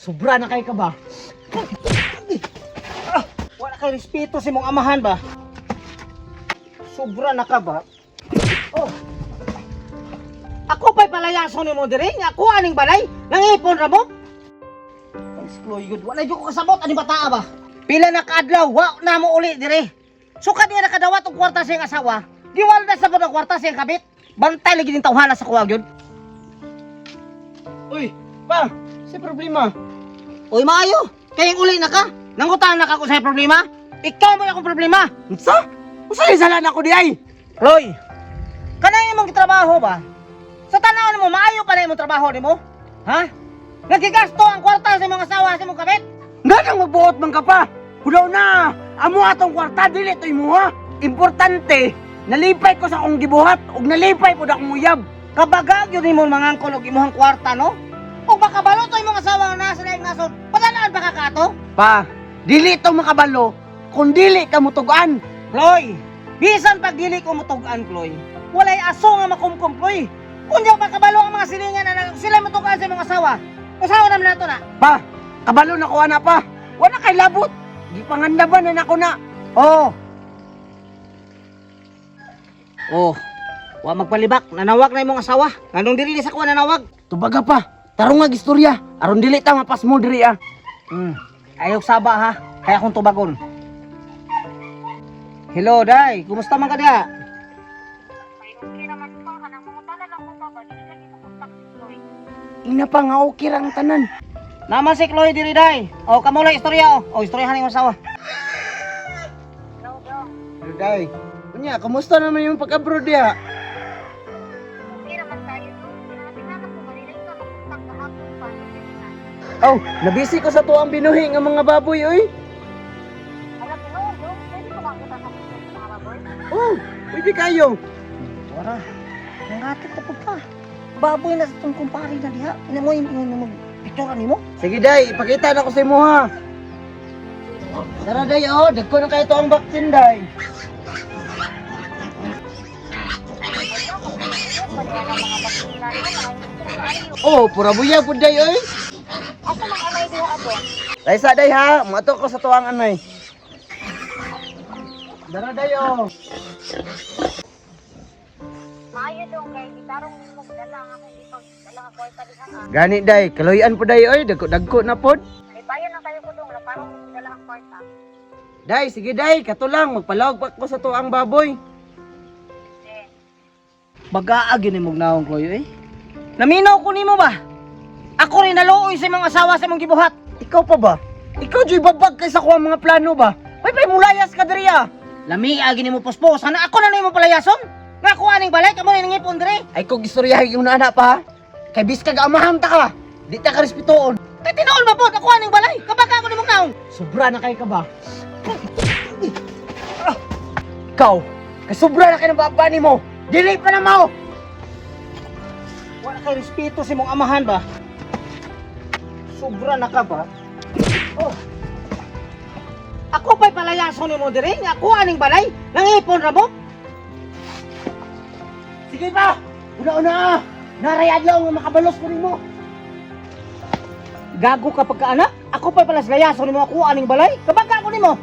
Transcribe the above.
Sobra na kay ka ba? Ah, wala kay respeto sa imong amahan ba? Sobra na ka ba? Oh. Ako pa'y palayason nimo diri, nga ako aning balay, nangipon ra mo. Pag-skloy yun, wala jud ko kasabot aning bataa ba? Pila na kaadlaw, wa na mo uli diri. Suka niya nakadawat og kwarta sa iyang asawa. Di wala na sa ang kwarta sa iyang kabit. Bantay lagi din tawhana sa kuwag yun. Uy, pa, sa problema. Uy, maayo! Kayang uli na ka! Nangutan na ka kung sa'yo problema! Ikaw mo na akong problema! Unsa? Unsa yung sala na ko di ay? Roy! Kanang imong trabaho ba? Sa tanaw nimo, maayo pa na imong trabaho nimo? Ha? Nagigasto ang kwarta sa imong asawa sa imong kabit? Nga nang magbuot man ka pa. Hudaw na, amo atong kwarta dili to imuha. Importante, nalipay ko sa akong gibuhat ug nalipay pud akong uyab. Kabaga gyud nimo mga angkol og imong kwarta, no? Ug makabalo to imong asawa nga nasa laing nasod, padanaan ba ka kato? Pa, dili to makabalo kung dili ka mutugan. Chloe, bisan pag dili ko mutug-an, Chloe, walay aso nga makumkum, Chloe. Kung di makabalo ang mga silingan na sila mutug-an sa imong asawa, usawa naman nato na. Pa, kabalo na ko ana pa. Wala kay labot. Gipangandaban na nako na. Oh. Oh. Wa magpalibak, nanawag na imong asawa. Nganong diri ni sa kuha nanawag? Tubaga pa. Tarong nga istorya. Aron dili ta mapasmo diri ah. Ayok saba ha. Kaya akong tubagon. Hello, day. Kumusta man ka diha? Ay, okay naman pa. Kanang mangutana lang ko pa ba? Dili lagi makontak si Chloe. Ina pa nga okay ra ang tanan. Naman si Chloe diri day. Oh, kamo lang istorya oh. Oh, istoryahan imong asawa. Hello, dong. Day. Unya, kumusta naman yung pag-abroad diha? Okay naman tayo, dong. Pinatinganak ko ba? Dili ka makontak kahapon pa. Dili na. Oh, nabisi ko sa tuang binuhi nga mga baboy oy. Alam mo, dong. Pwede ko bang utang ako sa mga baboy? Oh, pwede kayo. Wala. Nangati ko po pa. Baboy na sa itong kumpare na diha. Ina mo yung yung picture nimo? Sige day, ipakita na ko sa imo ha. Tara day oh, dagko na kayo tuang vaccine day. Wala na mga bakuna no? Mga kaayo. Oh, pura buya pud day oy. Asa mga anay diha adong? Day sa day ha, moadto ko sa tuang anay. Dara day oh. Maayo dong kay gitarong nimo dala ang akong ipagdala ka kwarta diha ah. Gani day, kaloyan po day oy, dagko dagko na pod. Lipayon na kayo ko dong, laparong dala ang kwarta. Day, sige day, kato lang magpalawag pa ko sa tuang baboy. Eh, Bagaag yun imong naong, Chloe, eh. Naminaw ko nimo ba? Ako rin naluoy sa imong asawa sa imong gibuhat. Ikaw pa ba? Ikaw joy babag kay sa kuha mga plano ba? Pay pay mulayas ka diri ah. Lami agi nimo posposan na ako na nimo palayason. Nga ako aning balay kamo rin ngipon dire. Ay kog istoryahin yung ana pa ha. Kay biskag amahan ta ka. Di ta ka respetuon. Kay tinuol ba pod ako aning balay? Kabaga ako nimong naong. Sobra na kay ka ba? Ikaw, kay sobra na kay ng baba nimo. Dili pa na mao. Wala kay respeto sa imong amahan ba? Sobra na ka ba? Oh. Ako pa'y palayason nimo dire nga ako aning balay nangipon ra mo. Sige pa. Una-una ah. Naray adlaw nga makabalos ko nimo. Gago ka pagkaanak. Ako pa'y palaslayason nimo ako aning balay. Kabaga ako nimo.